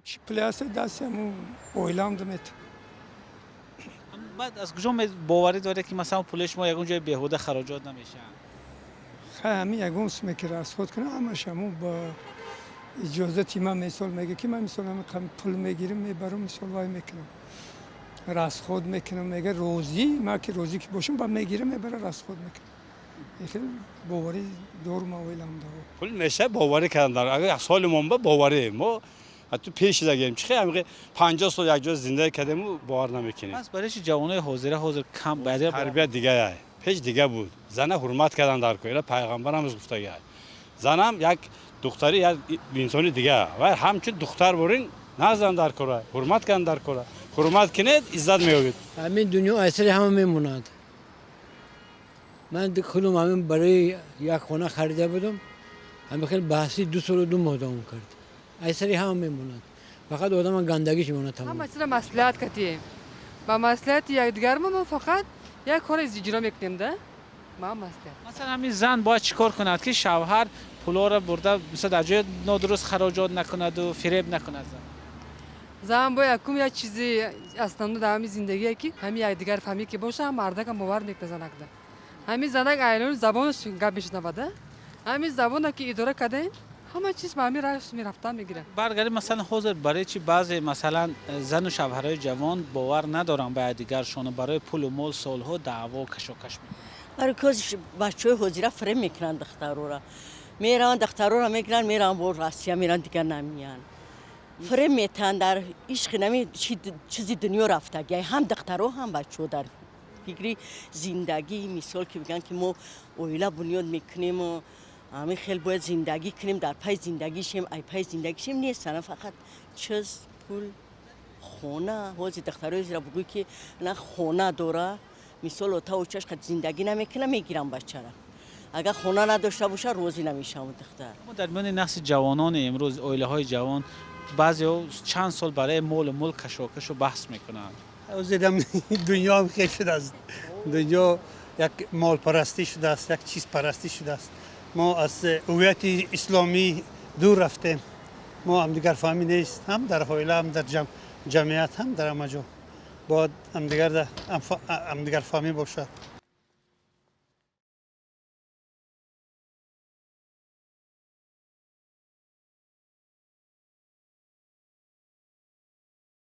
Чӣ пуле ҳаст, дасти ҳамун оилаам мета. Баъд аз куҷо боварӣ доред, ки масалан, пули шумо ягон ҷои беҳуда хароҷот намешавад? Хай, ҳамин ягон суме ки расход кунам, ҳамаш ҳамун ба иҷозати ман. Мисол, мега, ки ман, мисол, ҳамин пул мегирам, мебарам, мисол, вай мекунам, расход мекунам. Мега, розӣ ман ки розӣ ки бошам, ба мегирам, мебара, расход мекунам. Хел боварӣ дорум оилам. Пул меша боварӣ кардан дар агар соли мон ба боварӣ мо ҳатто пеш дагем чи хел ҳамин 50 сол якҷо зиндагӣ кардему бовар намекунем. Пас барои чи ҷавонои ҳозира ҳозир кам баъзе Тарбият дигар, пеш дига буд. Зана ҳурмат кардан дар кор, ила пайғамбарам гуфтага, занам як духтари, як инсони дига ва ҳамчун духтар бурин назан дар кора, ҳурмат кардан дар кора. Ҳурмат кинед, иззат меёбед. Ҳамин дунё аз сари ҳама мемонад. Ман худам ҳамин барои як хона харида будам, ҳамин хел баҳси 2 солу 2 моҳ давом кард. Аз сари ҳама мемонад, фақат одама гандагиш мемонад, тамом. Ҳама чизро маслиҳат кардем, ба маслиҳати якдигармо мо фақат як кора иҷро мекунем да ма маслиҳат. Масалан, ҳамин зан бояд чӣ кор кунад, ки шавҳар пулоро бурда, мисол, дар ҷои нодуруст хароҷот накунаду фиреб накунад зан? Зан бояд якум як чизи основно дар ҳамин зиндагие, ки ҳамин якдигар фаҳмӣ ки боша, ҳам мардакам бовар мекунад занакда. Ҳамин занак айлони забонаш гап мешунавада, ҳамин забона ки идора кардем, ҳама чиз ба ҳамин раш мерафтан мегирад. Баргардем, масалан, ҳозир барои чи баъзе, масалан, зану шавҳарои ҷавон бовар надоранд ба якдигаршону барои пулу мол солҳо даъво, кашокаш мекунанд? Барои ки ҳозир бачаҳои ҳозира фиреб мекунанд духтарора. Мераванд, духтарора мегиранд, мераванд, бо Россия мераванд, дигар намеянд. Фиреб метаҳанд дар ишқи нами чизи дунё рафтагиай. Ҳам духтаро, ҳам бачаҳо дар фикри зиндагӣ, мисол, ки бигӯянд, ки мо оила бунёд мекунему ҳамин хел бояд зиндагӣ кунем, дар пай зиндагишем, ай пай зиндагишем нестана, фақат чиз, пул, хона. Ҳозир духтарои зира бугӯй, ки на хона дора, мисол, ота очаш қад зиндагӣ намекуна, мегирам бачара. Агар хона надошта боша, розӣ намешавам духтар. Аммо дар миёни насли ҷавонони имрӯз, оилаҳои ҷавон, баъзеҳо чанд сол барои молу мулк кашокашу баҳс мекунанд. Ҳозирам дунё ҳам хел шудааст. Дунё як молпарастӣ шудааст, як чизпарастӣ шудааст. Мо аз ҳувияти исломӣ дур рафтем. Мо ҳамдигарфаҳмӣ нест, ҳам дар оила, ҳам дар ҷамъият, ҳам дар ҳама ҷо. Бояд ҳамдигарфаҳмӣ бошад.